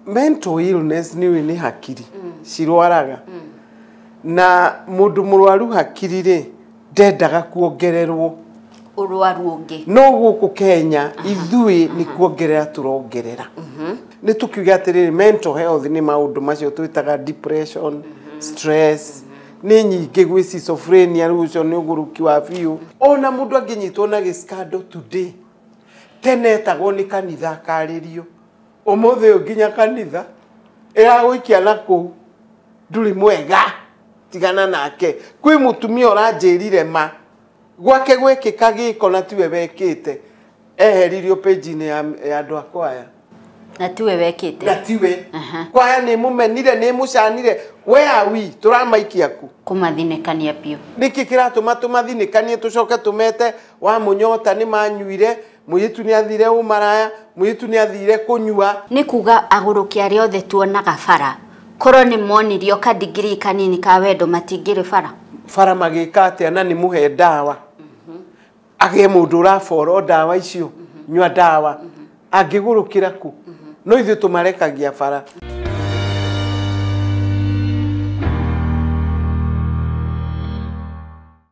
Mental illness nĩ hakiri cirwaraga. Na mũndũ mũrwaru hakiri rĩ ndendaga kuongererwo ũrwaru ũngĩ. No gũkũ Kenya ithuĩ nĩ kuongerera tũrongerera. Nĩ tũkiuga atĩrĩrĩ, mental health nĩ maũndũ macio twĩtaga depression, stress, nĩ nyingĩ gwĩ schizophrenia, rĩu ũcio nĩ ũgũrũki wa biũ. Ona mũndũ angĩnyitwo na gĩscandal today, tene etagwo nĩ kanitha akarĩrio. Ũmũthĩ ũyũ nginya kanitha ĩragũikia na kũu, ndũrĩ mwega, tigana nake. Kwĩ mũtumia ũranjĩrire ma gwake gwekĩka gĩko na tiwe wekĩte, eheririo page-inĩ ya andũ a kwaya. Na tiwe wekĩte. Na tiwe. Kwaya nĩ mũmenire, nĩ mũcanire. Where are we? Tũramaikia kũ? Kũmathinĩkania biũ. Nĩkĩ kĩratũma tũmathinĩkanie tũcoke tũmete wa mũnyota nĩ manyuire, mũirĩtu nĩ athire ũmaraya, mũirĩtu nĩ athire kũnyua. Nĩ kuga agũrũki arĩa othe tuonaga bara, korwo nĩ monirio ka degree kanini ka wendo matingĩrĩ bara. Bara magĩka atĩa na nĩ mũhe ndawa? Agĩe mũndũ ũraboro ndawa icio, nyua ndawa. Angĩgũrũkĩra kũ? No ithuĩ tũmarekagia bara.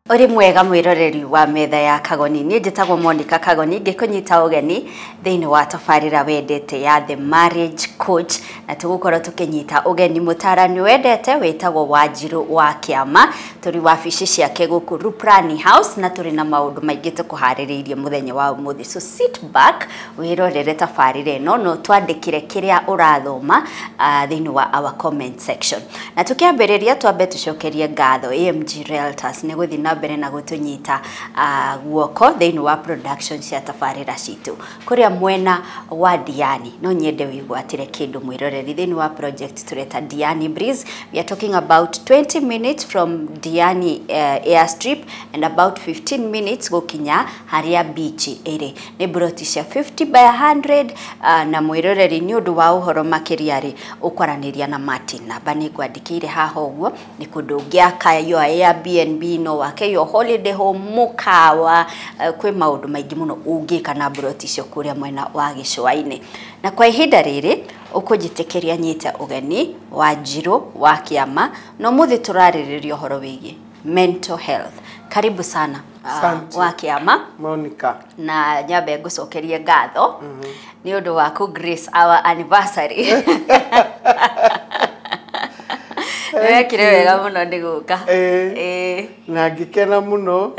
Ũrĩ mwega mwĩroreri wa metha ya Kagoni. Niĩ njĩtagwo Monica Kagoni, ngĩkũnyita ũgeni thĩinĩ wa tabarĩra wendete ya The Marriage Coach, na tũgũkorwo tũkĩnyita ũgeni mũtaarani wendete wĩtagwo Wanjirũ wa Kĩama. Tũrĩ wabici ciake gũkũ Ruprani House na tũrĩ na maũndũ maingĩ tũkũharĩrĩirie mũthenya wa ũmũthĩ. So sit back wĩrorere tabarĩra ĩno, no twandĩkĩre kĩrĩa ũrathoma thĩinĩ wa our comment section. Na tũkĩambĩrĩria twambe tũcokerie ngatho AMG Realtors nĩ gũthiĩ na mbere na gũtũnyita guoko thĩinĩ wa production cia tabarĩra citũ. Kũrĩa mwena wa Diani, no nyende wĩgwatĩre kĩndũ mwĩroreri thĩinĩ wa project tũreta Diani Breeze. We are talking about 20 minutes from Diani airstrip and about 15 minutes gũkinya harĩa beach ĩrĩ. Nĩ broti cia 50 by 100, na mwĩroreri nĩ ũndũ wa ũhoro makĩria rĩ ũkwaranĩria na Martin. Namba nĩ ngwandĩkĩire haha ũguo, nĩ kũndũ ũngĩaka your Airbnb, no wake your holiday home, mũkawa, kwĩ maũndũ maingĩ mũno ũngĩka na broti icio kũrĩa mwena wa gĩcũa-inĩ. Na kwa ihinda rĩrĩ ũkũnjĩtĩkĩria nyite ũgeni Wanjirũ wa Kĩama, na ũmũthĩ tũrarĩrĩria ũhoro wĩgiĩ mental health. Karibu sana wa Kĩama. Monica. Na nyambe ngũcokerie ngatho nĩ ũndũ wa kũ grace our anniversary. Wekire wega mũno nĩ gũka. Na ngĩkena mũno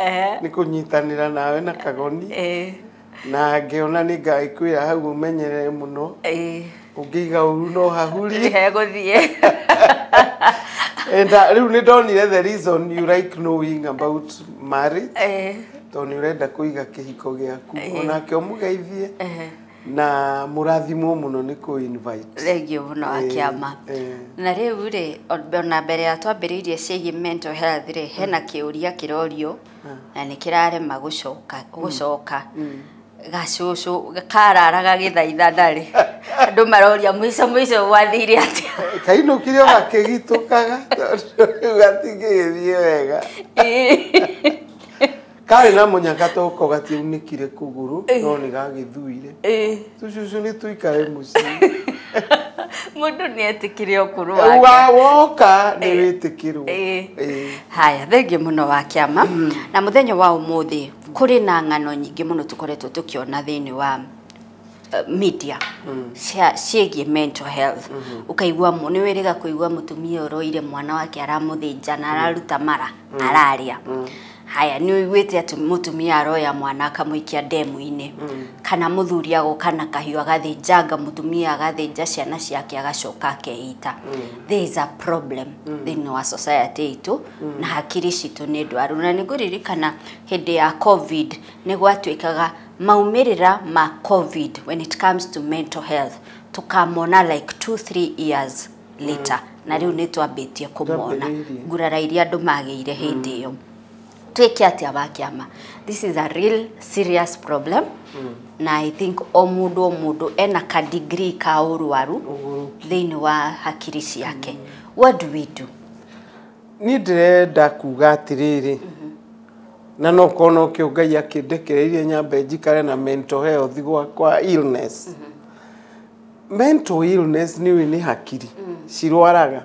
nĩ kũnyitanĩra nawe na Kagoni. Na ngĩona nĩ ngagĩkwĩra hau ũmenyerere mũno. Ũngĩiga ũru no hahurie. Hegũthiĩ. And rĩu nĩ ndonire the reason you like knowing about marriage. Tondũ nĩ ũrenda kũiga kĩhiko gĩaku. Onake ũmũgeithie. Na mũrathimwo mũno nĩ kũ invite. Thengiũ mũno wa Kĩama. Na rĩu rĩ, ona mbere ya twambĩrĩirie ciĩgiĩ mental health rĩ, hena kĩũria kĩrorio na nĩ kĩrarema gũcoka. Gacũcũ kararaga gĩthaithana rĩ, andũ maroria mũico mũico gwathire atĩa? Kainũkire o gakĩgitũkaga, tondũ rĩu gatingĩgĩthiĩ wega. Karĩ na mũnyaka toko gatiaunĩkire kũgũrũ, no nĩ gagĩthuire. Tũcũcũ nĩ tũikare mũciĩ. Mũndũ nĩ etĩkĩre ũkũrũ wake. Woka nĩ wĩtĩkĩrwo. Haya, thengiũ mũno wa Kĩama. Na mũthenya wa ũmũthĩ kũrĩ na ng'ano nyingĩ mũno tũkoretwo tũkĩona thĩinĩ wa media ciĩgiĩ mental health. Ũkaigua nĩ wĩrĩga kũigua mũtumia ũroire mwana wake aramũthĩnja na araruta mara ararĩa. Haya, nĩ ũiguĩte atĩ mũtumia aroya mwana akamũikia ndemu-inĩ, kana mũthuri agoka na kahiũ agathĩnjanga mũtumia agathĩnja ciana ciake agacoka akeita. There is a problem thĩinĩ wa society itũ, na hakiri citũ nĩ ndwaru. Na nĩ ngũririkana hĩndĩ ya COVID nĩ gwatuĩkaga maumĩrĩra ma COVID when it comes to mental health tũkamona like 2-3 years later. Na rĩu nĩ twambĩtie kũmona ngurara iria andũ magĩire hĩndĩ ĩyo. Twĩke atĩa wa Kĩama? This is a real serious problem. Na I think o mũndũ ena ka degree ka ũrwaru thĩinĩ wa hakiri ciake. What do we do? Niĩ ndĩrenda kuga atĩrĩrĩ, na no korwo nokĩo Ngai akĩndekereirie nyambe njikare na mental health gwakwa illness. Mental illness nĩ hakiri cirwaraga.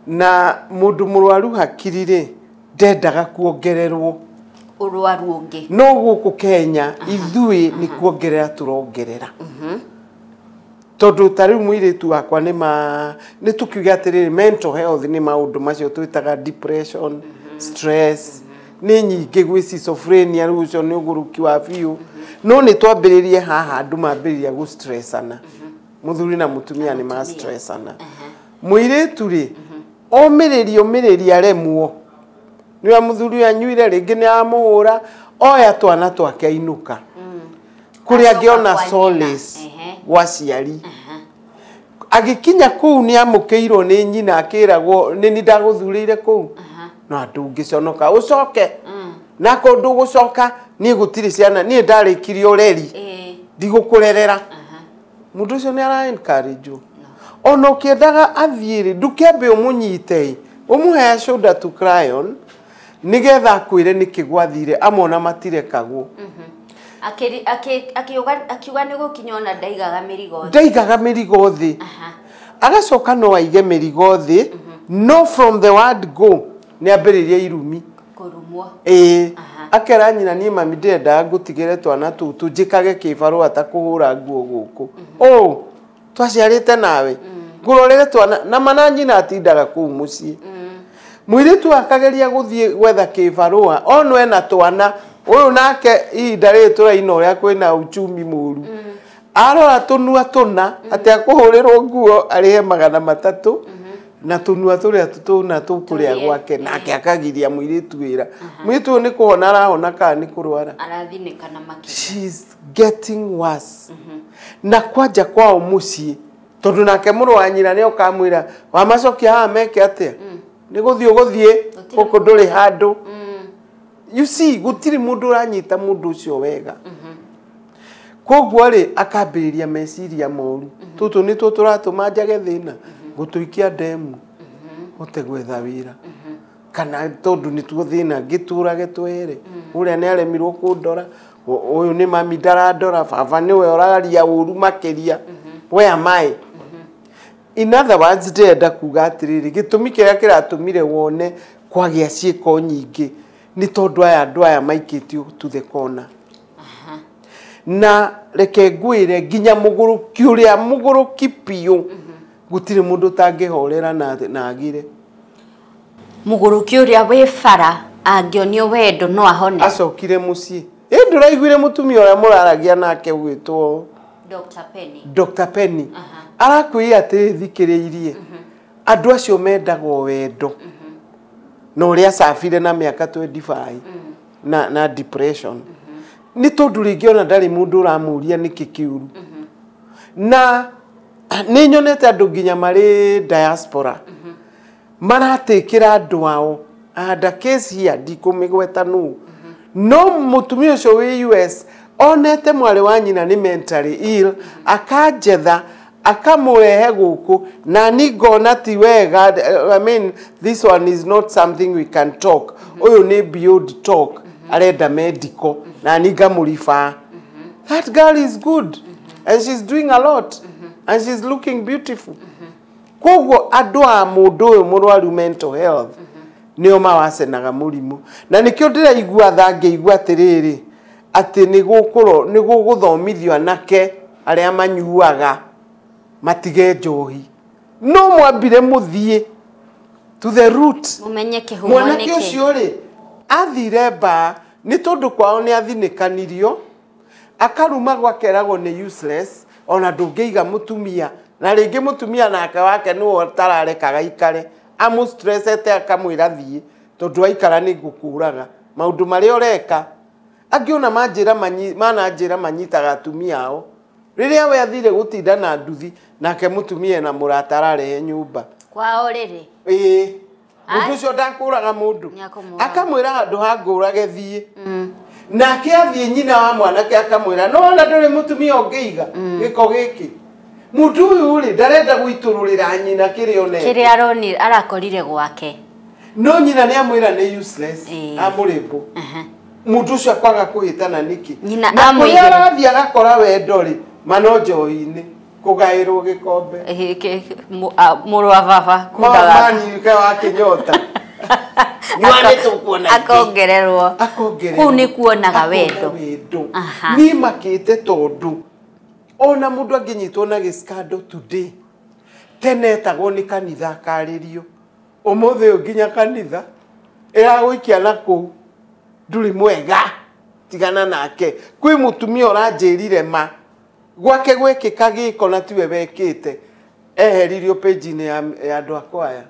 Na mũndũ mũrwaru hakiri rĩ ndendaga kuongererwo ũrwaru ũngĩ. No gũkũ Kenya ithuĩ nĩ kuongerera tũrongerera. Tondũ ta rĩu mũirĩtu wakwa nĩ tũkiuga atĩrĩrĩ, mental health nĩ maũndũ macio twĩtaga depression, stress, nĩ nyingĩ gwĩ schizophrenia, rĩu ũcio nĩ ũgũrũki wa biũ. No nĩ twambĩrĩrie haha andũ mambĩrĩria gũ stressana. Mũthuri na mũtumia nĩ ma stressana. Mũirĩtu rĩ omĩrĩria aremwo. Nĩwe mũthuri anyuire rĩngĩ nĩ amũhũra, oya twana twake ainũka. Kũrĩa angĩona solace gwa ciari. Agĩkinya kũu nĩ amũkĩirwo nĩ nyina akĩragwo nĩ ni ndagũthurĩire kũu. No ndũngĩconoka ũcoke. Na ko ndũgũcoka niĩ gũtirĩ ciana niĩ ndarĩkirie ũreri. Ndigũkũrerera. Mũndũ ũcio nĩ ara encourage. Ona ũkĩendaga athiĩ rĩ ndũkĩambe ũmũnyite ũmũhe shoulder to cry on nĩgetha akwĩre nĩkĩ gwathire amona matirekagwo. Akiuga nĩ gũkinya ona ndaigaga mĩrigo thĩ. Ndaigaga mĩrigo thĩ. Agacoka no aige mĩrigo thĩ, no from the word go nĩ ambĩrĩria irumi. Kũrumwo. Ĩĩ. Akera nyina niĩ mami ndĩrendaga ngũtigĩre twana tũtũ njĩkage kĩbarũa ta kũhũra nguo gũkũ. Ũ twaciarĩte nawe. Ngũrorere twana na mana nyina atindaga kũu mũciĩ. Mũirĩtu akageria gũthiĩ gwetha kĩbarũa ono ena twana ũyũ nake ihinda rĩrĩ tũraina ũrĩa kwĩna uchumi mũru. Arora tũnua tũna atĩ akũhũrĩrwo nguo arĩhe 300 na tũnua tũrĩa tũna tũkũrĩa gwake nake akagiria mũirĩtu wĩra. Mũirĩtu ũyũ nĩ kũhona arahona kana nĩ kũrwara. Arathinĩka na makĩria. She's getting worse. Na kwanja kwao mũciĩ tondũ nake mũrũ wa nyina nĩ okamwĩra wamacokia haha meke atĩa nĩ gũthiĩ ũgũthiĩ gũkũ ndũrĩ handũ. You see, gũtirĩ mũndũ ũranyita mũndũ ũcio wega. Koguo rĩ akambĩrĩria meciria moru. Tũtũ nĩtuo tũratũma njage thĩna gũtũikia ndemu hote gwetha wĩra kana tondũ nĩtuo thĩna ngĩtũrage twehere. Ũrĩa nĩ aremirwo kũndora, ũyũ nĩ mami ndarandora, baba nĩwe ũraria ũru makĩria. Where am I? In other words, ndĩrenda kuga atĩrĩrĩ, gĩtũmi kĩrĩa kĩratũmire wone kwagĩa ciĩko nyingĩ nĩ tondũ aya andũ aya maikĩtio to the corner. Na reke ngwĩre nginya mũgũrũki ũrĩa mũgũrũki biũ gũtirĩ mũndũ ũtangĩhorera na agire. Mũgũrũki ũrĩa wĩ bara angĩonio wendo no ahone. Acokire mũciĩ. Ĩ ndũraiguire mũtumia ũrĩa mũraragia nake ũgwĩtwo Dr. Penny. Dr. Penny. Arakwĩra atĩ thikĩrĩirie. Andũ acio mendaga wendo. Na ũrĩa acabire na mĩaka 25 na depression. Nĩ tondũ rĩngĩ ona ndarĩ mũndũ ũramũria nĩkĩ kĩũru. Na nĩ nyonete andũ nginya marĩ diaspora maratĩkĩra andũ ao. I had a case here ndikũmĩgweta nũ. No mũtumia ũcio wĩ US onete mwarĩ wa nyina nĩ mentally ill akanjetha akamũrehe gũkũ na ni ngona ti wega. I mean, this one is not something we can talk. Ũyũ nĩ beyond talk. Arenda medical na ni ngamũriba. That girl is good and she's doing a lot and she's looking beautiful. Koguo andũ a mũndũ ũyũ mũrwaru mental health nĩo mawacenaga mũrimũ. Na nĩkĩo ndĩraigua tha ngĩigua atĩrĩrĩ atĩ nĩ gũgũthomithio anake arĩa manyuaga matige njohi. No mwambire mũthiĩ to the root. Mũmenye kĩhumo nĩkĩ. Mwanake ũcio rĩ athire mbaa nĩ tondũ kwao nĩ athinĩkanirio akarumagwo akeragwo nĩ useless ona ndũngĩiga mũtumia na rĩngĩ mũtumia nake wake nĩwe ũtararekaga aikare amũstressete akamwĩra thiĩ tondũ aikara nĩ ngũkũraga maũndũ marĩa ũreka. Angĩ ona mananjĩra manyitaga atumia ao rĩrĩa we athire gũtinda na nduthi nake mũtumia na mũrata ararehe nyũmba kwao rĩrĩ. Ĩĩ mũndũ ũcio ndakũraga mũndũ akamwĩra handũ ha ngũrage thiĩ. Nake athiĩ nyina wa mwanake akamwĩra no ona ndũrĩ mũtumia ũngĩiga gĩko gĩkĩ. Mũndũ ũyũ rĩ ndarenda gũitũrũrĩra nyina kĩrĩa onete kĩrĩa aronire arakorire gwake. No nyina nĩ amwĩra nĩ useless amũrĩmbũ. Mũndũ ũcio akwaga kũhĩtana nĩkĩ? Nyina Na kũrĩa amũigĩre. arathiĩ agakora wendo rĩ mano njohi-inĩ. Kũgaĩrwo gĩkombe. Mũrũ wa baba kundaga. Mani wa kĩnyota. Nyua tũkuona. Akongererwo. Akongererwo. Kũu nĩ kuonaga wendo. Niĩ makĩte tondũ ona mũndũ angĩnyitwo na gĩskando today tene etagwo nĩ kanitha akarĩrio. Ũmũthĩ ũyũ nginya kanitha ĩragũikia na kũu ndũrĩ mwega tigana nake. Kwĩ mũtumia ũranjĩrire ma gwake gwekĩka gĩko na tiwe wekĩte eheririo page-inĩ ya andũ a kwaya.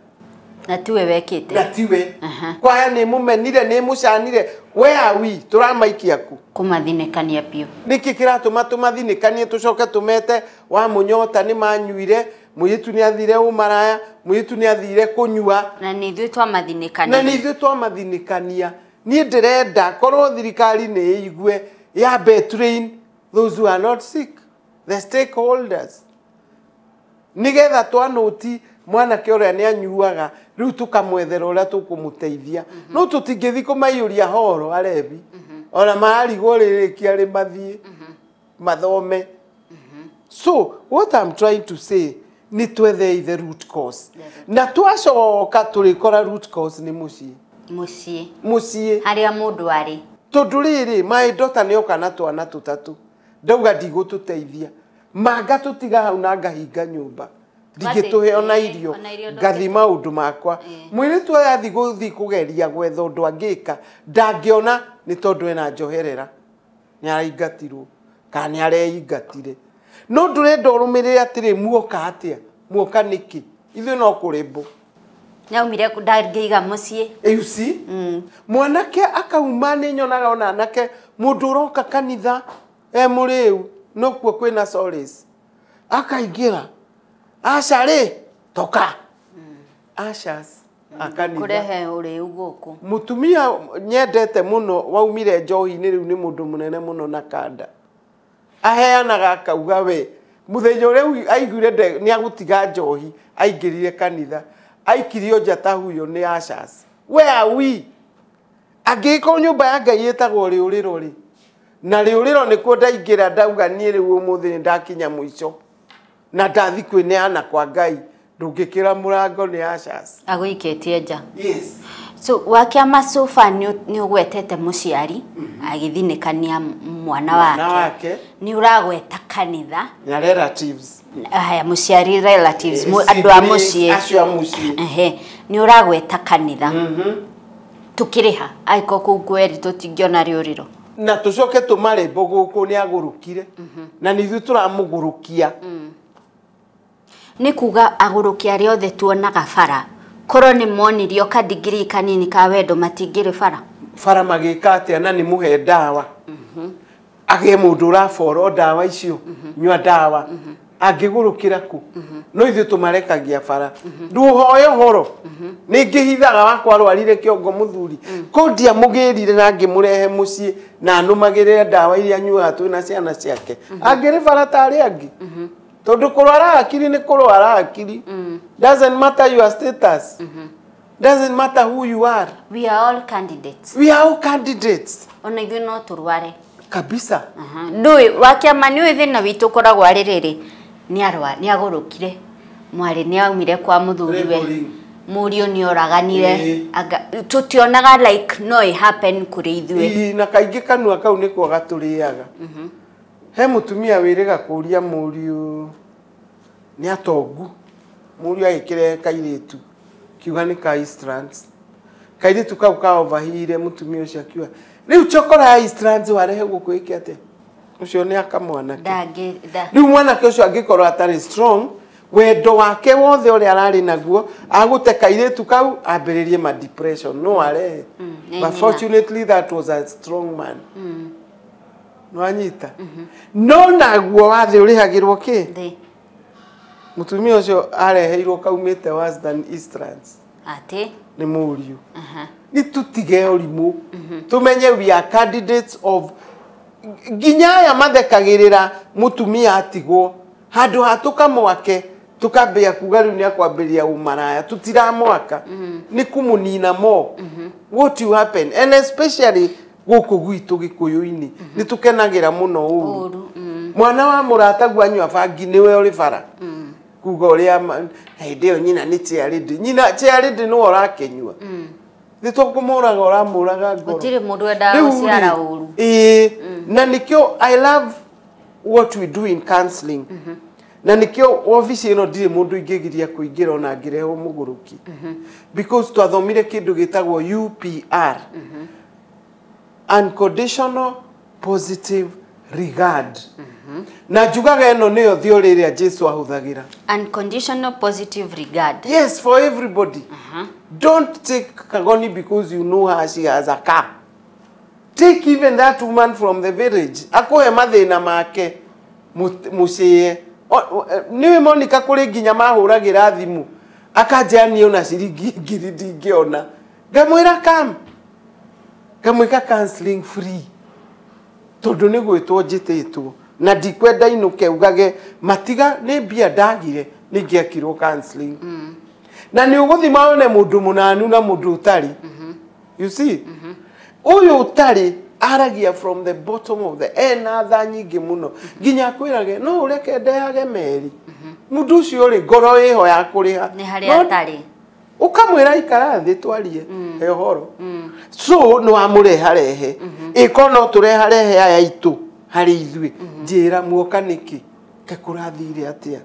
Na tiwe wekĩte. Na tiwe. Kwaya nĩ mũmenire nĩ mũcanire. Where are we? Tũramaikia kũ? Kũmathinĩkania biũ. Nĩkĩ kĩratũma tũmathinĩkanie tũcoke tũmete wa mũnyota nĩ manyuire, mũirĩtu nĩ athire ũmaraya, mũirĩtu nĩ athire kũnyua. Na nĩ ithuĩ twamathinĩkania. Na nĩ ithuĩ twamathinĩkania. Niĩ ndĩrenda korwo thirikari nĩ ĩigue yambe train those who are not sick, the stakeholders. Nĩgetha twanũti mwanake ũrĩa nĩ anyuaga rĩu tũkamwethera ũrĩa tũkũmũteithia. No tũtingĩthiĩ kũmaiyũria horo arebi. Ona mararigwo rĩrĩkia rĩ mathiĩ mathome. So what I'm trying to say nĩ twethe the root cause. Na twacoka tũrĩkora root cause nĩ mũciĩ. Mũciĩ. Mũciĩ. Harĩa mũndũ arĩ. Tondũ rĩrĩ my daughter nĩ oka na twana tũtatũ. Ndauga ndigũtũteithia. Manga tũtiga hau na ngahinga nyũmba. Ndingĩtũhe ona irio ngathi maũndũ makwa. Mũirĩtu ũyũ athi gũthiĩ kũgeria gwetha ũndũ angĩka ndangĩona nĩ tondũ ena njoherera. Nĩ araingatirwo kana nĩ areingatire. No ndũrenda ũrũmĩrĩre atĩrĩ muoka atĩa? Muoka nĩkĩ? Ithuĩ no kũrĩmbũ. Nĩaumire ndangĩiga mũciĩ. You see? Mwanake akauma nĩ nyonaga ona anake mũndũ ũroka kanitha e mũrĩu no kuo kwĩna solace. Akaingĩra aca rĩ toka. Ashas akanitha. Kũrehe ũrĩu gũkũ. Mũtumia nyendete mũno waumire njohi-inĩ rĩu nĩ mũndũ mũnene mũno na kanda. Aheanaga akauga we mũthenya ũrĩa aiguire nĩ agũtiga njohi aingĩrire kanitha aikirio nja ta huyo nĩ ashas. Where are we? Angĩkorwo nyũmba ya Ngai ĩtagwo rĩũrĩro rĩ na rĩũrĩro nĩkuo ndaingĩra ndauga niĩ rĩu ũmũthĩ nĩ ndakinya mũico na ndathi kwĩneana kwa Ngai ndũngĩkĩra mũrango nĩ ashas. Agũikĩtie nja. Yes. So wakĩama sofa nĩ ũgwetete mũciari agĩthinĩkania mwana wake. Nĩ ũragweta kanitha. Na relatives. Haya mũciari relatives andũ a mũciĩ. Acio a mũciĩ. Ehe. Nĩ ũragweta kanitha. Tũkĩrĩha angĩkorwo kũu kweri tũtingĩona rĩũrĩro. Na tũcoke tũmarĩmbo gũkũ nĩ agũrũkire. Na nĩ ithuĩ tũramũgũrũkia. Nĩ kuga agũrũki arĩa othe tuonaga bara korwo nĩ monirio kadigiri kanini ka wendo matingĩrĩ bara. Bara magĩka atĩa na nĩ mũhe ndawa. Agĩe mũndũ ũraboro ndawa icio nyua ndawa. Angĩgũrũkĩra kũ? No ithuĩ tũmarekagia bara. Ndũhoe ũhoro. Nĩ ngĩhithaga wakwa arwarire kĩongo mũthuri. Kũ ndiamũgĩrire na ngĩmũrehe mũciĩ na anũmagĩrĩre ndawa iria anyuaga twĩna ciana ciake. Angĩrĩ bara ta arĩa angĩ. Tondũ kũrwara hakiri nĩ kũrwara hakiri. Doesn't matter your status. Doesn't matter who you are. We are all candidates. We are all candidates. Ona ithuĩ no tũrware. Kabisa. Ndũĩ wakĩama nĩ ũĩ thĩna witũ ũkoragwo arĩ rĩrĩ nĩ agũrũkire mwarĩ nĩ aumire kwa mũthuriwe mũriũ nĩ oraganire tũtionaga like no it happen kũrĩ ithuĩ. Na kaingĩ kanua kau nĩ kwaga tũrĩaga. He mũtumia wĩrĩga kũria mũriũ nĩ atongu mũriũ agĩkĩrehe kairĩtu kiuga nĩ ka Eastlands. Kairĩtu kau ka overheire mũtumia ũcio akiuga rĩu chokora ya Eastlands warehe gũkũ ĩke atĩa? Ũcio nĩ aka mwanake. Rĩu mwanake ũcio angĩkorwo atarĩ strong wendo wake wothe ũrĩa ararĩ naguo agũte kairĩtu kau ambĩrĩrie ma depression no arehe. But fortunately that was a strong man. Nwanyita. No naguo wathĩ ũrĩhagĩrwo kĩ? Mũtumia ũcio areheirwo kaumĩte worse than Eastlands. Atĩ? Nĩ mũriũ. Nĩ tũtige ũrimũ. Tũmenye we are candidates of nginya aya mathekagĩrĩra mũtumia atigwo handũ ha tũkamwake tũkambia kuga rĩu nĩ akwambĩrĩria ũmaraya tũtiramwaka nĩ kũmũnina mo. What will happen and especially gũkũ gwitũ Gĩkũyũ-inĩ nĩ tũkenagĩra mũno ũru. Mwana wa mũrataguo anyua bangi nĩwe ũrĩ bara. Kuga ũrĩa hĩndĩ ĩyo nyina nĩ chairlady. Nyina chairlady nĩwe ũrakĩnyua. Nĩ to kũmũraga ũramũraga ngoro. Gũtirĩ mũndũ wendaga gũciara ũru. Ĩĩ, na nĩkĩo I love what we do in counseling. Na nĩkĩo obici ĩno ndirĩ mũndũ ingĩgiria kũingĩra ona ngĩrehwo mũgũrũki. Because twathomire kĩndũ gĩtagwo UPR. Unconditional positive regard. Na njugaga ĩno nĩyo theory ĩrĩa Jesu ahũthagĩra. Unconditional positive regard. Yes, for everybody. Don't take Kagoni because you know her, she has a car. Take even that woman from the village. Akuhe mathĩna make mũciĩ. Niwe Monica kũrĩ nginya mahũragĩra thimũ. Akanjĩra niĩ ona ciringi 1000 ndingĩona. Ngamwĩra come. Ngamwĩka counseling free. Tondũ nĩ gwĩtwo njĩtĩtwo. Na ndikwenda inũke ugage matiga nĩ mbia ndagire nĩngĩekirwo counseling. Na nĩ ũgũthima wone mũndũ mũnanu na mũndũ ũtarĩ. You see? Ũyũ ũtarĩ aragia from the bottom of the ena tha nyingĩ mũno. Nginya akwĩrage no ũreke ndehage meri. Mũndũ ũcio rĩ ngoro ĩho ya kũrĩha. Nĩ harĩa atarĩ. Ũkamwĩra ikara thĩ twarie he ũhoro. So nĩ wamũreharehe. Ĩko no tũreharehe aya itũ harĩ ithuĩ. Njĩra muoka nĩkĩ? Ke kũrathire atĩa?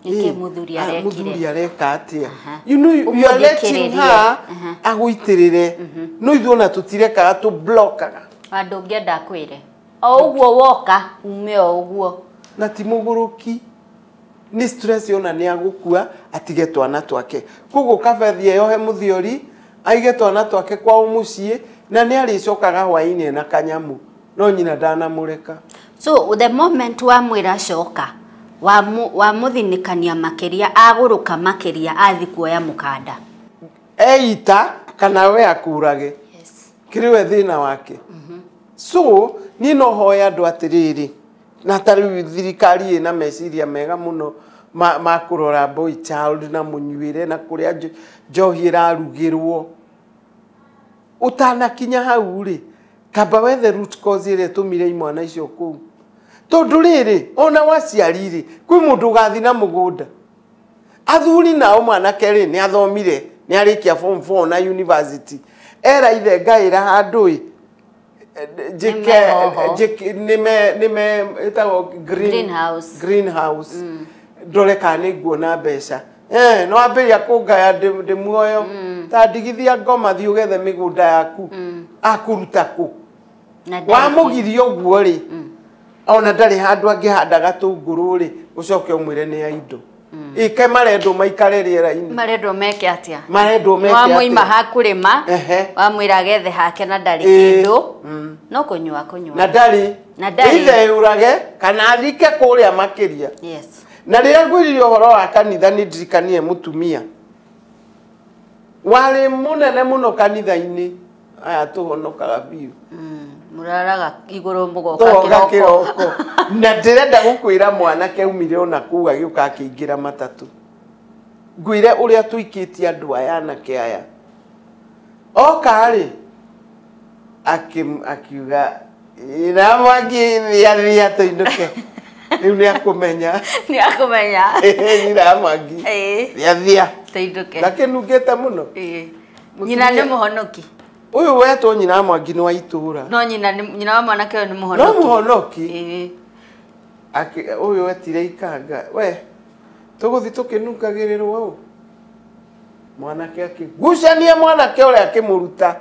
Nĩkĩ mũthuri arekire? Mũthuri areka atĩa? You know you are letting her agũitĩrĩre. No ithuĩ ona tũtirekaga tũblokaga. Andũ ũngĩenda akwĩre. O ũguo woka ume o ũguo. Na ti mũgũrũki. Nĩ stress yona nĩ agũkua atige twana twake. Koguo kabethi yohe mũthiori aige twana twake kwao mũciĩ na nĩ arĩcokaga hwaĩ-inĩ na kanyamu. No nyina ndanamũreka. So the moment wamwĩra coka wamũthinĩkania makĩria agũrũka makĩria athi kuoya mũkanda. Eita kana we akũrage. Yes. Kĩrĩ we thĩna wake. So niĩ no hoya andũ atĩrĩrĩ na ta rĩu thirikari ĩna meciria mega mũno ma kũrora boy child na mũnyuĩre na kũrĩa njohi ĩrarugĩrwo. Ũtanakinya hau rĩ kamba wethe root cause ĩrĩa ĩtũmire imwana icio kũu. Tondũ rĩrĩ ona waciari rĩ kwĩ mũndũ ũgathiĩ na mũgũnda. Athuri nao mwanake rĩ nĩ athomire nĩ arĩkia form 4 na university. Era ithe ngaĩra handũ ĩ njĩke nĩme ĩtagwo greenhouse. Ndore kana nĩ nguona mbeca. No ambĩrĩria kũngaya ndĩ muoyo. Ta ndigithia ngoma thiĩ ũgethe mĩgũnda yaku. Akũruta kũ? Wamũgiria ũguo rĩ ona ndarĩ handũ angĩhanda gatũngũrũ rĩ ũcoke ũmwĩre nĩ ya indo. Ĩke marendwo maikare rĩera-inĩ. Marendwo meke atĩa? Marendwo meke atĩa? Wamũima hakũrĩma, wamwĩra agethe hake na ndarĩ kĩndũ, no kũnyua kũnyua. Na ndarĩ. Na ndarĩ. Ithe yũrage kana athike kũrĩa makĩria. Yes. Na rĩrĩa ngwĩrire ũhoro wa kanitha nĩ ndirikanie mũtumia. Warĩ mũnene mũno kanitha-inĩ. Aya tũhonokaga biũ. Mũraraga igũrũ mũgoka kĩroko. Na ndĩrenda gũkwĩra mwanake aumire ona kũu agĩũka akĩingĩra matatũ. Ngwĩre ũrĩa tũikĩtie andũ aya anake aya. Oka rĩ akiuga ĩra Mwangi thia thia tũinũke. Rĩu nĩ akũmenya. Nĩ akũmenya. Ĩra Mwangi. Thia thia. Tũinũke. Ndakĩnungĩte mũno. Nyina nĩ mũhonoki. Ũyũ wetwo nyina Mwangi nĩ wa itũũra. No nyina wa mwanake ũyũ nĩ mũhonoki. No mũhonoki. Ũyũ etire ikanga. We tũgũthiĩ tũkĩnungagĩrĩrwo ũũ. Mwanake akĩgucania mwanake ũrĩa akĩmũruta.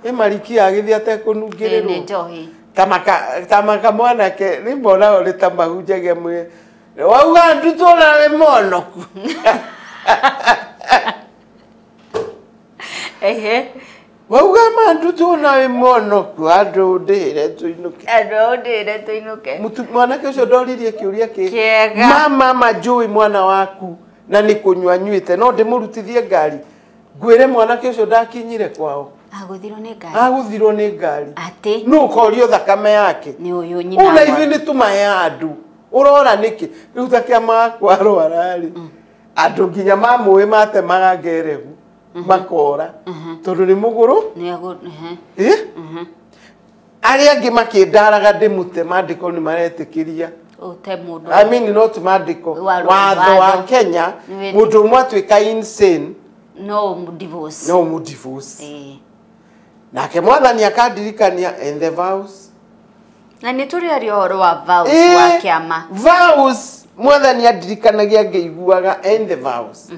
Ĩ marikia agĩthiĩ atekũnungĩrĩrwo. Nĩ njohi. Tamaka mwanake nĩ mbona ũrĩ ta mahunjagia mwĩ. Wauga ndutwo nawe mũhonoku. Ehe. Wauga mandutwo nawe mũhonoku andũ ndĩre tũinũke. Andũ ndĩre tũinũke. Mwanake ũcio ndoririe kĩũria kĩ. Kĩega. Mama njũĩ mwana waku na nĩ kũnyua nyuĩte no ndĩmũrutithie ngari. Ngwĩre mwanake ũcio ndakinyire kwao. Agũthirwo nĩ ngari. Agũthirwo nĩ ngari. Atĩ. Nũ ũkorio thakame yake. Nĩ ũyũ nyina. Ona ithuĩ nĩ tũmahe andũ. Ũrora nĩkĩ? Rĩu ta kĩama wakwa arwara rĩ. Andũ nginya mamũĩ matemaga ngerebu. Makora. Tondũ nĩ mũgũrũ. Arĩa angĩ makĩndaraga ndĩmũte mandĩko nĩ maretĩkĩria. Ute mundu. I mean not mandiko. Watho wa Kenya mundu umwe atuika insane no divorce. No mu divorce. Nake mwathani akandirikania and the vows. Na nĩ tũrĩ aria ũhoro wa vows wa kĩama. Vows mwathani andirikanagia ngĩiguaga and the vows.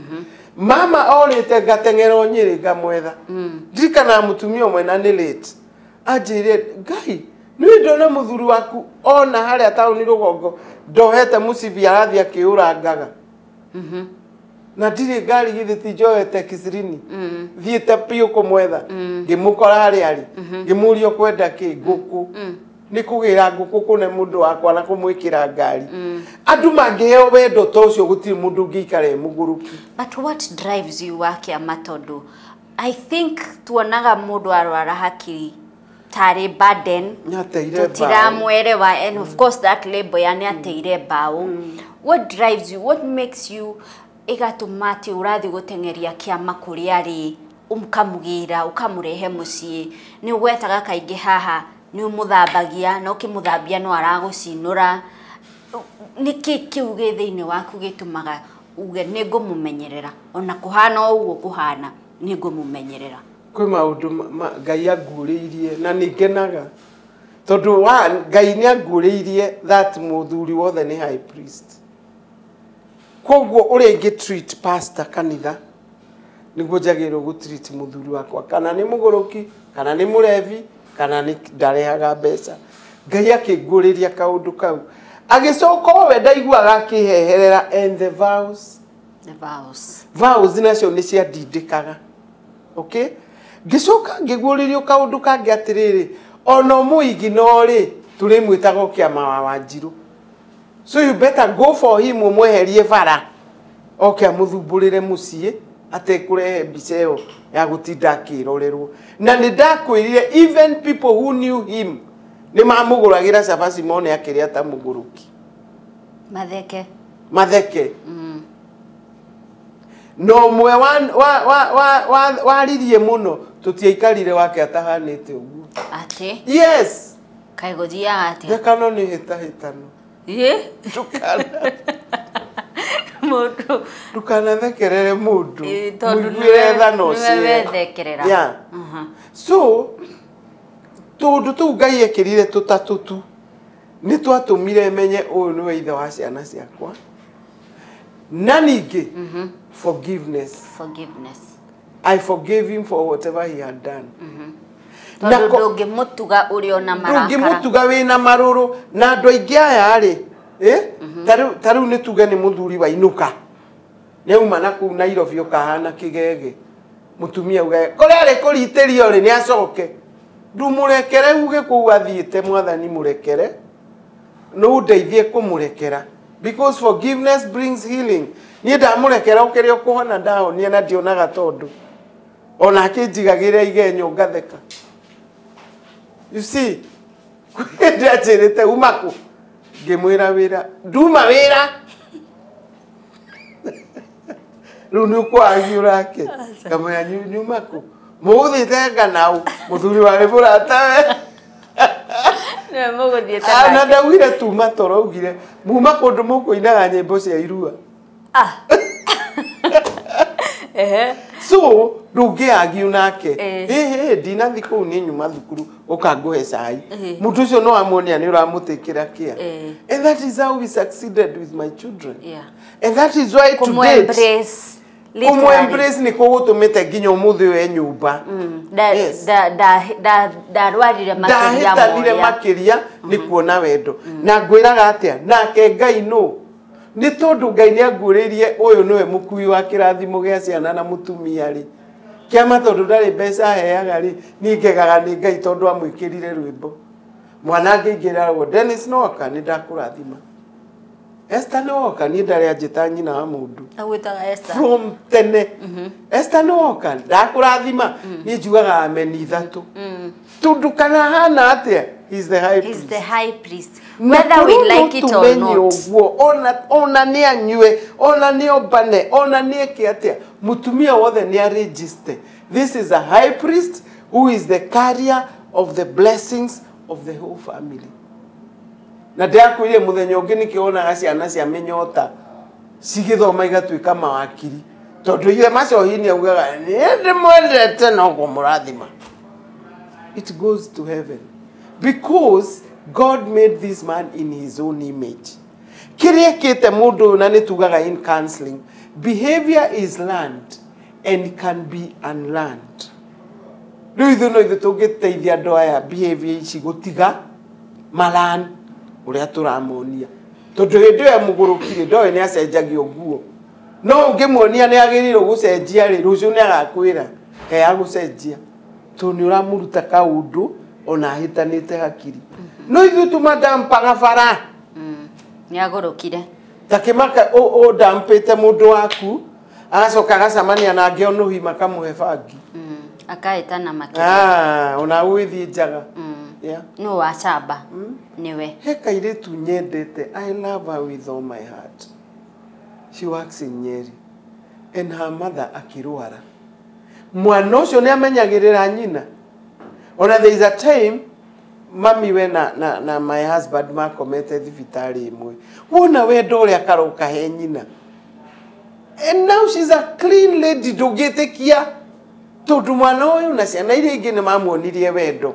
Mama orĩte ngateng'era Nyĩrĩ ngamwetha. Ndirikanaga mũtumia ũmwe na nĩ late. Anjĩrire Ngai nĩ ndona mũthuri waku ona harĩa taũni rũgongo ndohete mũcibi arathiĩ akĩũrangaga. Na ndirĩ ngari githĩ ti njoete kisirini. Thiĩte biũ kũmwetha. Ngĩmũkora harĩa arĩ. Ngĩmũria ũkwenda kĩ ngũkũ. Nĩ kũgĩra ngũkũ kũne mũndũ wakwa na kũmwĩkĩra ngari. Andũ mangĩheo wendo ta ũcio gũtirĩ mũndũ ũngĩikara e mũgũrũki. But what drives you wa kĩama tondũ I think tuonaga mũndũ arwara hakiri tarĩ burden tũtiramwerewa and of course that label ya nĩ ateire mbaũ. What drives you, what makes you ĩgatũma atĩ ũrathiĩ gũteng'eria kĩama kũrĩa arĩ ũkamũgĩra ũkamũrehe mũciĩ nĩ ũgwetaga kaingĩ haha nĩ ũmũthambagia na ũkĩmũthambia no aragũcinũra nĩkĩ kĩu gĩ thĩinĩ waku gĩtũmaga uge nĩ ngũmũmenyerera ona kũhana o ũguo kũhana nĩ ngũmũmenyerera? Kwĩ maũndũ Ngai anguũrĩirie na nĩ ngenaga tondũ wa Ngai nĩ anguũrĩirie that mũthuri wothe nĩ high priest. Koguo ũrĩa ingĩ treat pastor kanitha nĩguo njagĩrĩirwo gũ treat mũthuri wakwa kana nĩ mũgũrũki kana nĩ mũrevi kana nĩ ndarehaga mbeca. Ngai akĩnguũrĩria kaũndũ kau agĩcoka we ndaiguaga akĩheherera and the vows. The vows. Vows nacio nĩ ciandindĩkaga. Okay? Ngĩcoka ngĩguũrĩrio kaũndũ kangĩ atĩrĩrĩ ona mũigi no rĩ tũrĩmwĩtaga kĩama wa Wanjirũ. So you better go for him ũmweherie bara oke amũthumbũrĩre mũciĩ atekũrehe mbica ĩyo ya gũtinda akĩrorerwo. Na nĩ ndakwĩrire even people who knew him nĩ mamũgũragĩra cabaci mone akĩrĩa ta mũgũrũki. Matheke. Matheke. No ũmwe waririe mũno tũtiaikarire wake atahanĩte ũguo. Atĩ? Yes. Kaĩ gũthiaga atĩa? Thekano nĩ hĩtahĩtano. Mũndũ ndũkanathekerere mũndũ tondũ mũiguĩre tha no nĩwe wethekerera. Yeah. So tũndũ tũu Ngai ekĩrire tũtatũ tu nĩ twatũmire menye ũyũ nĩwe ithe wa ciana ciakwa. Na ningĩ forgiveness. Forgiveness. I forgave him for whatever he had done. Tondũ ndũngĩmũtuga ũrĩ ona marakara. Ndũngĩmũtuga wĩna marũrũ na andũ aingĩ aya rĩ ta rĩu nĩ tuge nĩ mũthuri wainũka nĩ auma na kũu Nairobi ũkahana kĩgege mũtumia uge kũrĩa arĩ kũritĩrio rĩ nĩ acoke ndũmũrekere uge kũu athiĩte mwathani mũrekere no ũndeithie kũmũrekera because forgiveness brings healing. Niĩ ndamũrekera ũkĩrĩa ũkũhona ndahonia na ndionaga tondũ ona akĩnjigagĩra igenyo ngatheka. You see, ndĩranjĩrĩte uma kũ ngĩmwĩra wĩra nduma wĩra rĩu nĩ ũkwagiũra ake ngamwĩra nyuma kũ mũgũthiĩte nganau mũthuri warĩ mũratawe. Nĩwe mũgũthiĩte nake. Na ndaugire tuma toro augire muma kũndũ mũkũinaga nyĩmbo cia irua. So ndũngĩagiu nake ĩhĩ ndinathi kũu nĩ nyuma thukuru ũkangũhe cai mũndũ ũcio no amuonia nĩ ũramũtĩkĩra kĩa. And that is how we succeeded with my children. Yeah. And that is why to date kũmũ-embrace nĩ kũgũtũmĩte nginya ũmũthĩ we nyũmba. Ndarwarire makĩria ndahĩtanire makĩria nĩ kuona wendo. Na ngwĩraga atĩa nake Ngai nũ nĩ tondũ Ngai nĩ anguũrĩirie ũyũ nĩwe mũkui wa kĩrathimo gĩa ciana na mũtumia rĩ kĩama tondũ ndarĩ mbeca aheaga rĩ niĩ ngegaga nĩ Ngai tondũ amwĩkĩrire rwĩmbo. Mwana angĩingĩra Dennis noka nĩ ndakũrathima. Esther nĩwoka niĩ ndarĩ anjĩta nyina wa mũndũ. Agwĩtaga Esther. From tene. Esther nĩwoka ndakũrathima niĩ njugaga ameni ithatũ. Tondũ kana hana atĩa He's the high priest. He's the high priest. Whether we like it or not. Ona nĩ anyue, ona nĩ ombane, ona nĩ eke atĩa. Mũtumia wothe nĩ aregister. This is a high priest who is the carrier of the blessings of the whole family. Na ndĩrakwĩrire mũthenya ũngĩ nĩkĩo wonaga ciana cia mĩnyota cigĩthoma igatuĩka mawakiri. Tondũ ithe macohi nĩ augaga niĩ ndĩmwendete no kũmũrathima. It goes to heaven because God made this man in his own image. Kĩrĩa ĩkĩte mũndũ ũyũ, na nĩ tugaga in counseling, behavior is learned and can be unlearned. Rĩu ithuĩ no ithuĩ tũngĩteithia andũ aya behavior ici gũtiga malan ũrĩa tũramonia. Tondũ hĩndĩ ĩyo mũgũrũkire ndoĩ nĩ acenjagio nguo. No ũngĩmuonia nĩ agĩrĩirwo gũcenjia rĩ, rũciũ nĩ agakwĩra he agũcenjia. Tondũ nĩ ũramũruta kaũndũ ona ahĩtanĩte hakiri. No ithuĩ tũmandampaga bara. Nĩ agũrũkire. Ta kĩmaka ũndampĩte mũndũ waku agacoka agacemania nangĩ onũhi makamũhe bangi. Akahĩtana makĩria. Ona ũgĩthiĩ njaga. Yeah. Nũ wacamba? Nĩwe. He kairĩtu nyendete. I love her with all my heart. She works in Nyeri. And her mother akĩrwara. Mwana ũcio nĩ amenyagĩrĩra nyina. Ona there is a time mami we na my husband makomete thibitarĩ ĩmwe. Wona wendo ũrĩa karoka he nyina. And now she's a clean lady ndũngĩtĩkia. Tondũ mwana ũyũ na ciana iria ingĩ nĩ mamuonirie wendo.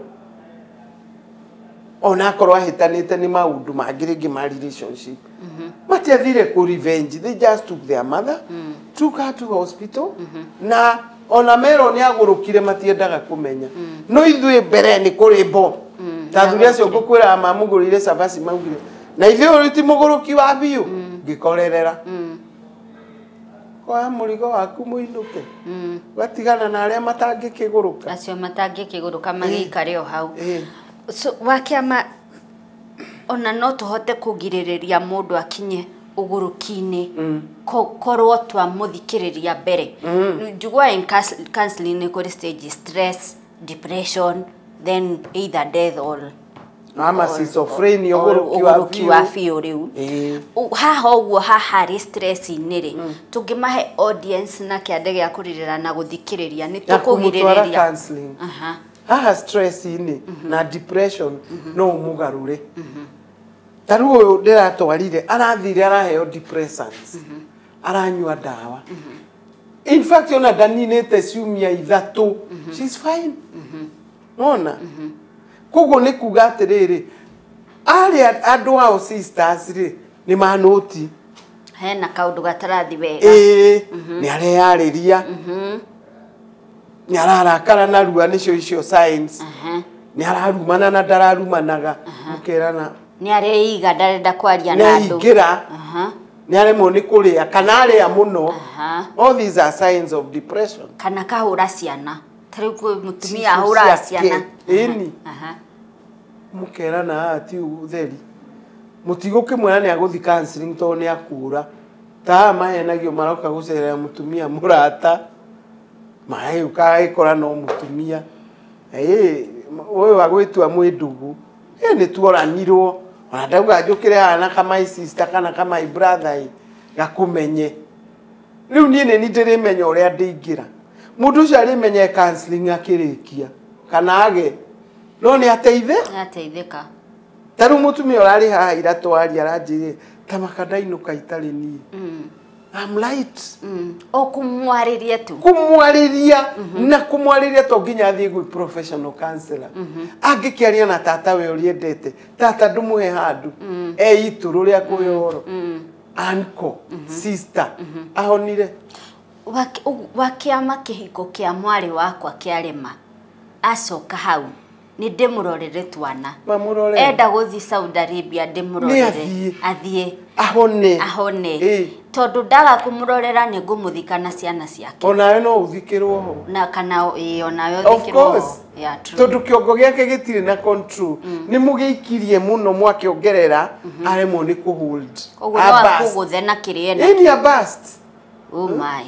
Ona akorwo ahĩtanĩte nĩ maũndũ mangĩ rĩngĩ ma relationship. Matiathire kũ revenge, they just took their mother, took her to hospital, na ona merwo nĩ agũrũkire matiendaga kũmenya. No ithuĩ mbere nĩ kũrĩmbwo. Ta athuri acio ngũkwĩraga mamũgũrĩire cabaci maugire, na ithuĩ ũyũ ti mũgũrũki wa biũ, ngĩkorerera. Koya mũrigo waku mũinũke. Ũgatigana na arĩa matangĩkĩgũrũka. Acio matangĩkĩgũrũka magĩikare o hau. So wakĩama ona no tũhote kũgirĩrĩria mũndũ akinye ũgũrũki-inĩ korwo twamũthikĩrĩria mbere. Njiguaga in counseling nĩ kũrĩ stage stress, depression, then either death or ama schizophrenia, ũgũrũki wa biũ rĩu. Haha ũguo haha harĩ stress-inĩ rĩ, tũngĩmahe audience na kĩande gĩa kũrĩrĩra na gũthikĩrĩria nĩ tũkũgirĩrĩria. Counseling. Haha stress-inĩ na depression no ũmũgarũre. Ta rĩu ũyũ ndĩratwarire arathire araheo depressants, aranyua ndawa. In fact ona ndaninĩte ciumia ithatũ, she's fine. Wona? Koguo nĩ kuga atĩrĩrĩ, arĩa andũ ao sisters rĩ nĩ manũti. Hena kaũndũ gatarathi wega. Ĩĩ, nĩ areyarĩria. Nĩ ararakara narua nĩcio icio signs. Nĩ ararumana na ndararumanaga. Mũkerana. Nĩ areiga ndarenda kwaria na andũ. Nĩ aingĩra. Nĩ aremwo nĩ kũrĩa kana arĩa mũno. All these are signs of depression. Kana kahũra ciana. Ta rĩu kwĩ mũtumia ahũraga ciana. Ĩni. Mũkerana haha ti ũtheri. Mũtigũkĩmwĩra nĩ agũthiĩ counseling tondũ nĩ akũra. Ta haha mahenagio maroka gũcerera mũtumia mũrata. Magĩũka agĩkora no mũtumia. Ũyũ agwĩtua mwĩ ndũgũ. Nĩ tuoranirwo. Ona ndauga njũkĩre haha na ka my sister kana ka my brother gakũmenye. Rĩu niĩ nĩ ndĩrĩmenya ũrĩa ndĩingĩra. Mũndũ ũcio arĩmenye counseling akĩrĩkia kana age no nĩ ateithe? Nĩ ateithĩka. Ta rĩu mũtumia ũrarĩ haha ira twaria aranjĩrire ta maka ndainũka itarĩ niĩ. I'm light. O kũmwarĩria tu. Kũmwarĩria na kũmwarĩria to nginya athiĩ gwĩ professional counselor. Angĩkĩaria na tata we ũrĩa endete, tata ndũmũhe handũ. E itũrũ rĩa kũhe ũhoro. Uncle, sister, ahonire. Wakĩama kĩhiko kĩa mwarĩ wakwa kĩarema, acoka hau nĩ ndĩmũrorere twana. Mamũrorere. Enda gũthiĩ Saudi Arabia ndĩmũrorere. Athiĩ. Ahone. Ahone. Tondũ ndaga kũmũrorera nĩ ngũmũthika na ciana ciake. Onawe no ũthikĩrwo ho. Na kana ĩĩ onawe ũthikĩrwo ho. Of course. Yeah, true. Tondũ kĩongo gĩake gĩtirĩ na control. Nĩ mũgĩikirie mũno mwakĩongerera aremwo nĩ kũhold. Koguo no akũgũthe na kĩrĩa ena. Ĩni a burst. Oh my.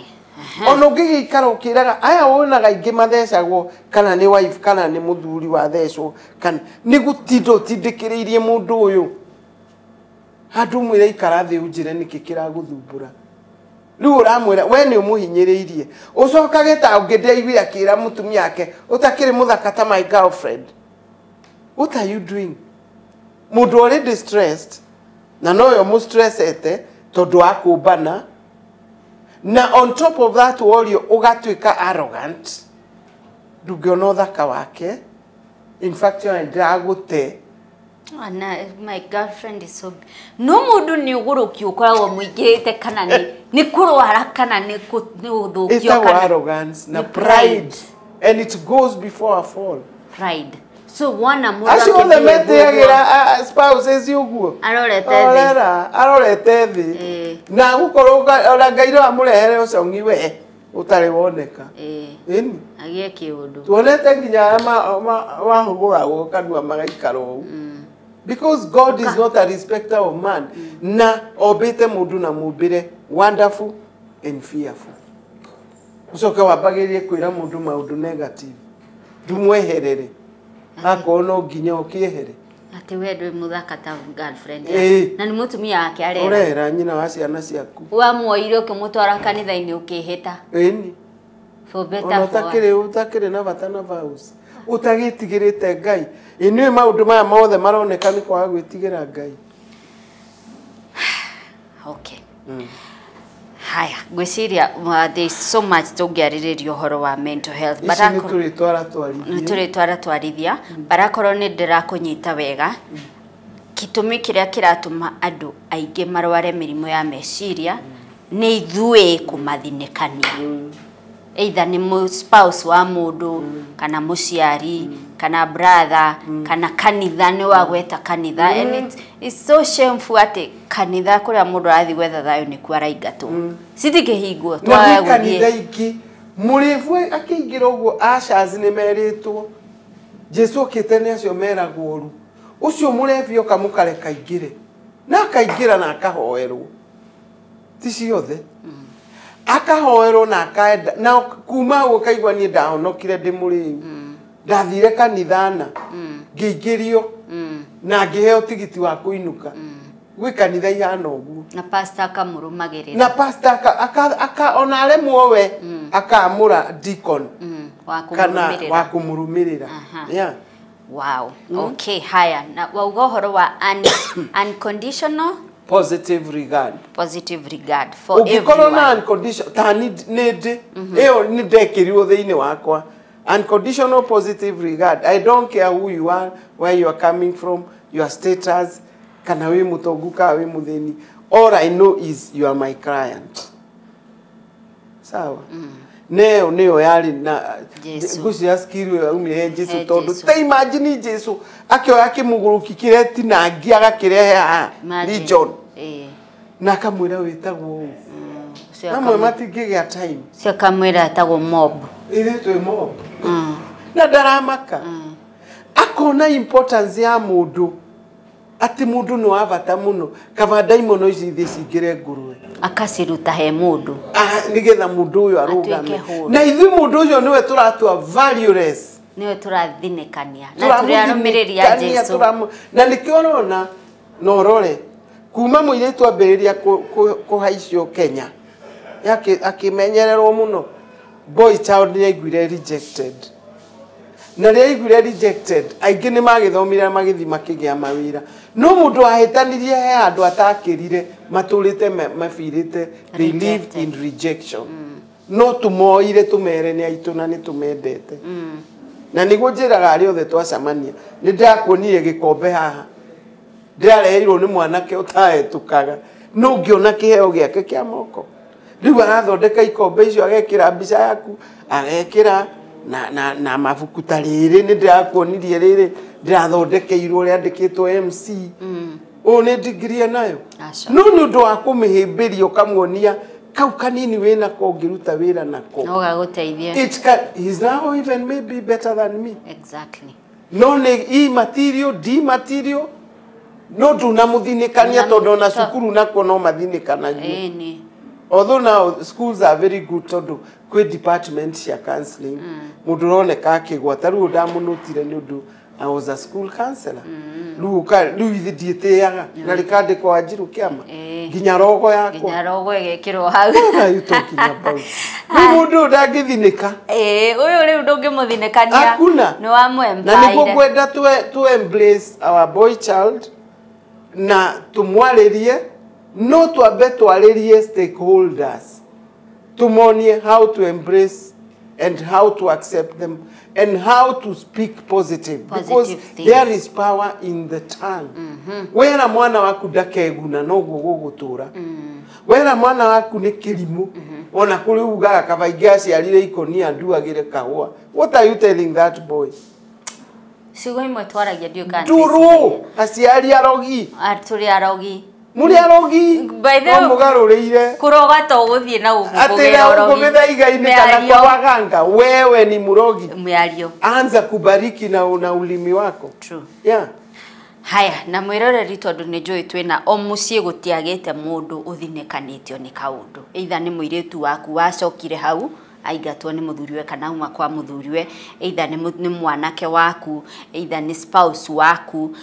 Ona ũngĩgĩikara ũkĩraga aya wonaga aingĩ mathecagwo kana nĩ wife kana nĩ mũthuri wathecwo kana nĩ gũtinda ũtindĩkĩrĩirie mũndũ ũyũ. Handũ mwĩre ikara thĩ ũnjĩre nĩkĩ kĩragũthumbũra. Rĩu ũramwĩra we nĩ ũmũhinyĩrĩirie. Ũcokage ta ũngĩ ndĩraiguire akĩra mũtumia wake ũtakĩrĩ mũthaka ta my girlfriend. What are you doing? Mũndũ already stressed na noyo mũstressete tondũ wa kũmbana, na on top of that worio ũgatuĩka arrogant, ndũngĩona ũthaka wake. In fact ona ndĩragũte. Ana, my girlfriend is so no mundu ni uguruki ukoragwo muingirite kana ni kurwara kana ni guthukio kana arrogance na pride, and it goes before a fall. Pride. So wana mundu acio othe meteagira spouses uguo arorete thi na gukorwo ona Ngai no amurehere ucongi we utari woneka. Ĩni agie kiundu tuonete nginya wahũgũragwo kanua magaikara ũũ. Because God is not a respecter of man. Na obete mundu na mumbire wonderful and fearful. Ucoke wambagĩrĩrie kwĩra mundu maundu negative. Ndumweherere. Akorwo no nginya ũkĩehere. Atĩ we ndwĩ mũthaka ta girlfriend. Na nĩ mũtumia wake arera. Ũrera nyina wa ciana ciaku. Wamuoire ũkĩmũtwara kanitha-inĩ ũkĩhĩta. Ĩni. For better for worse. Ũtakĩrĩ na bata na vows. Ũtagĩtigĩrĩte Ngai. Inyuĩ maũndũ maya mothe maroneka nĩ kwaga gwĩtigĩra Ngai. Okay. Haya, ngwĩciria there is so much tũngĩarĩrĩria ũhoro wa mental health. Ici nĩ tũrĩtwara twarithia. Nĩ tũrĩtwara twarithia. Barakorwo nĩ ndĩrakũnyita wega. Gĩtũmi kĩrĩa kĩratũma andũ aingĩ marware mĩrimũ ya meciria nĩ ithuĩ kũmathinĩkania. Either nĩ spouse wa mũndũ kana mũciari kana brother kana kanitha, nĩ wagweta kanitha. And it's so shameful atĩ kanitha kũrĩa mũndũ arathiĩ gwetha thayũ nĩkuo araingatwo. Citingĩhingwo twage gũthiĩ kanitha ingĩ. Mũrĩbu akĩingĩra ũguo ushers nĩ merĩtwo Jesu okĩte nĩ acio meragwo ũru. Ũcio mũrebi oka mũkareka aingĩre. Na akaingĩra na akahoerwo. Ti ciothe. Akahoerwo na akaenda na kuma ũguo kaigua niĩ ndahonokire ndĩ mũrĩu. Ndathire kanithana ngĩingĩrio na ngĩheo tigiti wa kũinũka. Gwĩ kanitha ihana ũguo. Na pastor akamũrũmagĩrĩra. Na pastor aka ona aremwo we akamũra deacon kana wa kũmũrũmĩrĩra. Yeah. Wow. Okay, haya. Na wauga ũhoro wa unconditional positive regard. Positive regard for everyone. Ũngĩkorwo na unconditional ta nĩ ndĩ ĩyo nĩ ndekĩrirwo thĩinĩ wakwa. Unconditional positive regard. I don't care who you are, where you are coming from, your status, kana wĩ mũtongu kana wĩ mũthĩni. All I know is you are my client. Sawa. Neo nĩyo yarĩ na ngũcia skill ĩyo yaumire he Jesu tondũ ta imagine Jesu akĩoya kĩmũgũrũki kĩrĩa tinangia agakĩrehe haha region. Na akamwĩra wĩtagwo ũũ. Amwe matingĩgĩa time. Cio akamwĩra etagwo mob. Ithuĩ twĩ mob. Na ndaramaka. Akona importance ya mũndũ atĩ mũndũ nĩ wa bata mũno. Kaba ndaimono ici ithiĩ cingĩre ngũrwe. Akaciruta he mũndũ. Nĩgetha mũndũ ũyũ arũgame. Na ithuĩ mũndũ ũcio nĩwe tũratua valueless. Nĩwe tũrathinĩkania. Na tũrĩ arũmĩrĩri a Jesu. Na nĩkĩo ũrona na ũrore kuma mũirĩtu ambĩrĩria kũhaicio Kenya akĩmenyererwo mũno. Boy child nĩ aiguire rejected. Na rĩrĩa aiguire rejected aingĩ nĩ magĩthomire magĩthiĩ makĩgĩa mawĩra. No mũndũ wahĩtanirie he handũ atakĩrire matũrĩte mabirĩte they live in rejection. No tũmoire tũmere nĩ aitũ na nĩ tũmendete. Na nĩguo njĩraga arĩa othe twacemania nĩ ndĩrakuonire gĩkombe haha ndĩrareheirwo nĩ mwanake ũtahetũkaga no ngĩona kĩheo gĩake kĩa moko. Rĩu arathondeka ikombe icio agekĩra mbica yaku agekĩra na mabuku ta rĩrĩ nĩ ndĩrakuonirie rĩrĩ ndĩrathondekeirwo rĩandĩkĩtwo MC. Ũũ nĩ degree nayo. No nĩ ũndũ wa kũmĩhĩmbĩria ũkamuonia kau kanini wĩnako ũngĩruta wĩra nako. No gagũteithie. It can, he's now even maybe better than me. Exactly. No nĩ E material, D material. No ndunamũthinĩkania tondũ ona cukuru nakuo no mathinĩkanagio. Although now schools are very good tondũ kwĩ department cia counseling. Mũndũ ũroneka akĩgwa ta rĩu ndamũnũtire nĩ ũndũ I was a school counselor. Rĩu ithe ndiĩtĩaga na rĩkandĩkwo Wanjiru kĩama nginya rogo yakwa. Nginya rogo ĩgekĩrwo hau. What are you talking about? Rĩu mũndũ ũyũ ndangĩthinĩka. Ũyũ rĩu ndũngĩmũthinĩkania. Hakuna. Nĩ wamũ Na nĩguo ngwenda to embrace our boy child. Na tũmwarĩrie, no twambe twarĩrie stakeholders, tumonie how to embrace and how to accept them and how to speak positive, because Positive things. there is power in the tongue. Wera mwana waku ndakeguna noguo gũgũtũra. Wera mwana waku nĩ kĩrimũ, ona kũrĩ ugaga kaba ingĩaciarire ikonia nduagĩre kahũa. What are you telling that boy? Ciugo imwe twaragia ndiũĩ kana Ndũrũ aciari arogi. Tũrĩ arogi. Mũrĩ arogi. By the way, no mũgarũrĩire kũroga to gũthiĩ na gũkũ atĩ kũgĩra na ũrogi. gũkũ kana Mĩario. kwa waganga, wewe ni murogi. Mĩario. Anza kubariki na ulimi wako. True. Yeah. Haya, na mwĩroreri, tondũ nĩ njũĩ twĩna o mũciĩ gũtiagĩte mũndũ ũthinĩkanĩtio nĩ kaũndũ, either nĩ mũirĩtu waku wacokire hau aingatwo nĩ mũthuriwe kana auma kwa mũthuriwe, either nĩ mwanake waku, either nĩ spouse waku,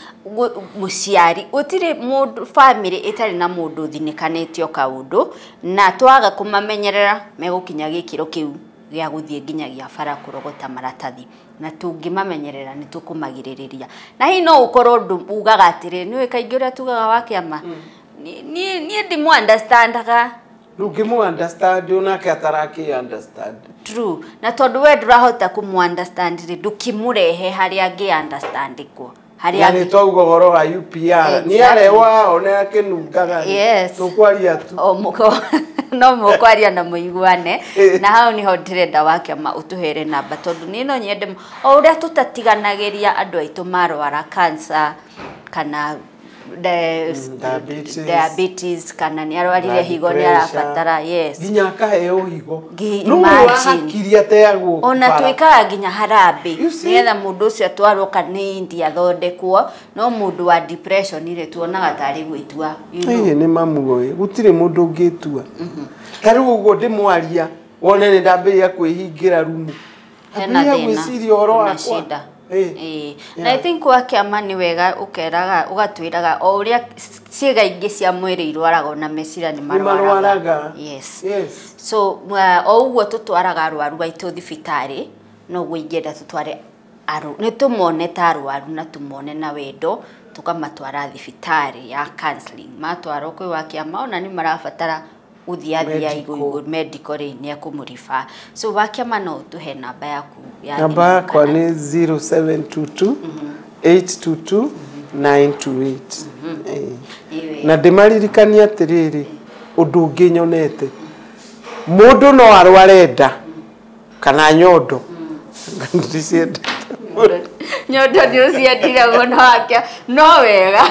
mũciari, gũtirĩ mũndũ family ĩtarĩ na mũndũ ũthinĩkanĩtio kaũndũ, na twaga kũmamenyerera megũkinya gĩkĩro kĩu gĩa gũthiĩ nginyagia bara kũrogota maratathi, na tũngĩmamenyerera nĩ tũkũmagirĩrĩria. Na hihi no ũkorwo ũndũ ugaga atĩrĩ, nĩũĩ kaingĩ ũrĩa tugaga wa kĩama, niĩ ndimũ understandaga. Ndũngĩmũ understand onake atarakĩ understand. True. Na tondũ we ndũrahota kũmũ understand rĩ, ndũkĩmũrehe harĩa angĩ understandĩkwo harĩa Na nĩ twauga ũhoro wa UPR nĩ Exactly. arehwo ona akĩnungaga. Yes. Tũkwaria tu. O mũko no mũkwaria na mũiguane. Na hau niho ndĩrenda wakĩama ũtũhere namba, tondũ niĩ no nyende o ũrĩa tũtatiganagĩria andũ aitũ marwara cancer kana Diabetes. Diabetes, kana nĩ arwarire Blood higo, nĩ pressure. arabatara, yes. Nginya akaheo higo. No Imagine. hakiri ateagwo Ona bara. twĩkaga nginya harambĩ You see? nĩgetha mũndũ ũcio atwarwo kana nĩ India athondekwo, no mũndũ wa depression rĩ, tuonaga tarĩ gwĩtua. Ĩĩ, nĩ mamuoĩ gũtirĩ mũndũ ũngĩtua. Ta rĩu ũguo ndĩmwaria wone nĩ ndambĩrĩria kwĩhingĩra rumu, Hena ambĩrĩria thĩna, gwĩciria ũhoro hena wakwa. shida. Ĩĩ. Ĩĩ. Na I think wa kĩama nĩ wega ũkeraga ũgatwĩraga o ũrĩa ciĩga ingĩ cia mwĩrĩ irwaraga, ona meciria nĩ Nĩ marwaraga. marwaraga. Yes. Yes. So o ũguo tũtwaraga arwaru aitũ thibitarĩ, noguo ingĩenda tũtware nĩ tũmone ta arwaru na tũmone na wendo, tũkamatwara thibitarĩ ya counseling. Matwarwo kwĩ wa kĩama, ona nĩ marabatara gũthiathia Medical. igũ igũ medical rĩ, nĩ ekũmũriba. So wa kĩama, no ũtũhe namba yaku ya Namba thimũ yakwa kana- nĩ 0722 822 928. Ĩĩ. Ĩĩ. Na ndĩmaririkanie atĩrĩrĩ, ũndũ ũngĩ nyonete, mũndũ no arware nda kana nyondo, ndiciendete. Nyondo nĩ ũciendire mũno wake, no wega.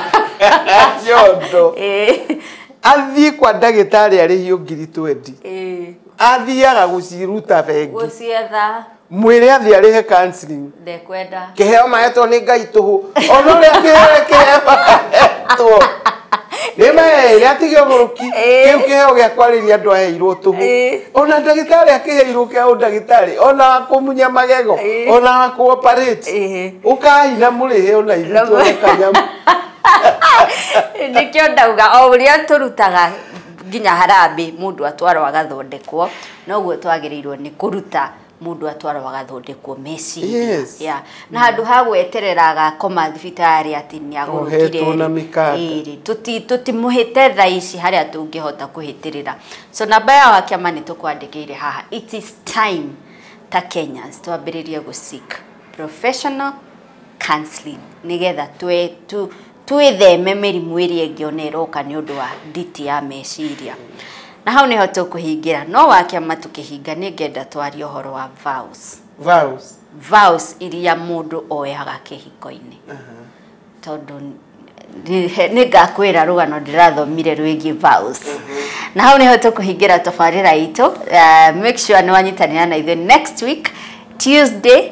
Nyondo. Ĩĩ. Athiĩ kwa ndagĩtarĩ arĩhio 20,000. Athiaga gũciruta bengi. Gũcietha. Mwĩre athiĩ arĩhe counseling. Ndekwenda. Kĩheo mahetwo nĩ Ngai tũhũ, ona ũrĩa kĩheo mahetwo nĩ maheire atige ũgũrũki. Kĩu kĩheo gĩa kwarĩria andũ aheirwo tũhũ. Ona ndagĩtarĩ akĩheirwo kĩa ũndagĩtarĩ, ona wa kũmunya magego, ona wa kũ operate. Ũkai na mũrĩhe ona ithuĩ tuone kanyamũ. Nĩkĩo ndauga o ũrĩa tũrutaga nginya harambĩ mũndũ atwarwo agathondekwo, noguo twagĩrĩirwo nĩ kũruta mũndũ atwarwo agathondekwo meciria. Yeah. Na handũ ha gweterera agakoma thibitarĩ atĩ nĩ agũrũkire Ohetwo na rĩ, mĩkanda. ĩĩ, tũtimũhĩte thaa ici harĩa tũngĩhota kũhĩtĩrĩra. So namba ya wakĩama nĩ tũkwandĩkĩire haha. It is time ta Kenyans twambĩrĩrie gũ seek professional counseling nĩgetha twĩtheme mĩrimũ ĩrĩa ĩngĩ ona ĩroka nĩ ũndũ wa nditi ya meciria. Na hau nĩho tũkũhingĩra, no wakĩama tũkĩhinga nĩ ngenda twarie ũhoro wa vows. Vows. Vows iria mũndũ oyaga kĩhiko-inĩ, tondũ nĩ ngakwĩra rũgano ndĩrathomire rwĩgiĩ vows. Na hau nĩho tũkũhingĩra tabarĩra itũ. Make sure nĩ wanyitanĩra na ithuĩ next week Tuesday.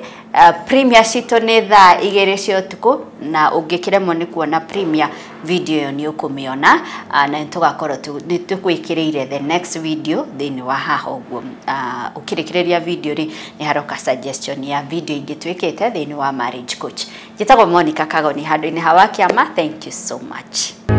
Premiere citũ nĩ thaa 2 cia ũtukũ, na ũngĩkĩremwo nĩ kuona premiere video ĩyo nĩ ũkũmĩona, na nĩ tũgakorwo nĩ tũkwĩkĩrĩire the next video thĩinĩ wa haha ũguo. Ũkĩrĩkĩrĩria video rĩ, nĩ haroka suggestion ya video ingĩ twĩkĩte thĩinĩ wa Marriage Coach. Njĩtagwo Monica Kagoni handũ-inĩ ha Wakĩama. Thank you so much.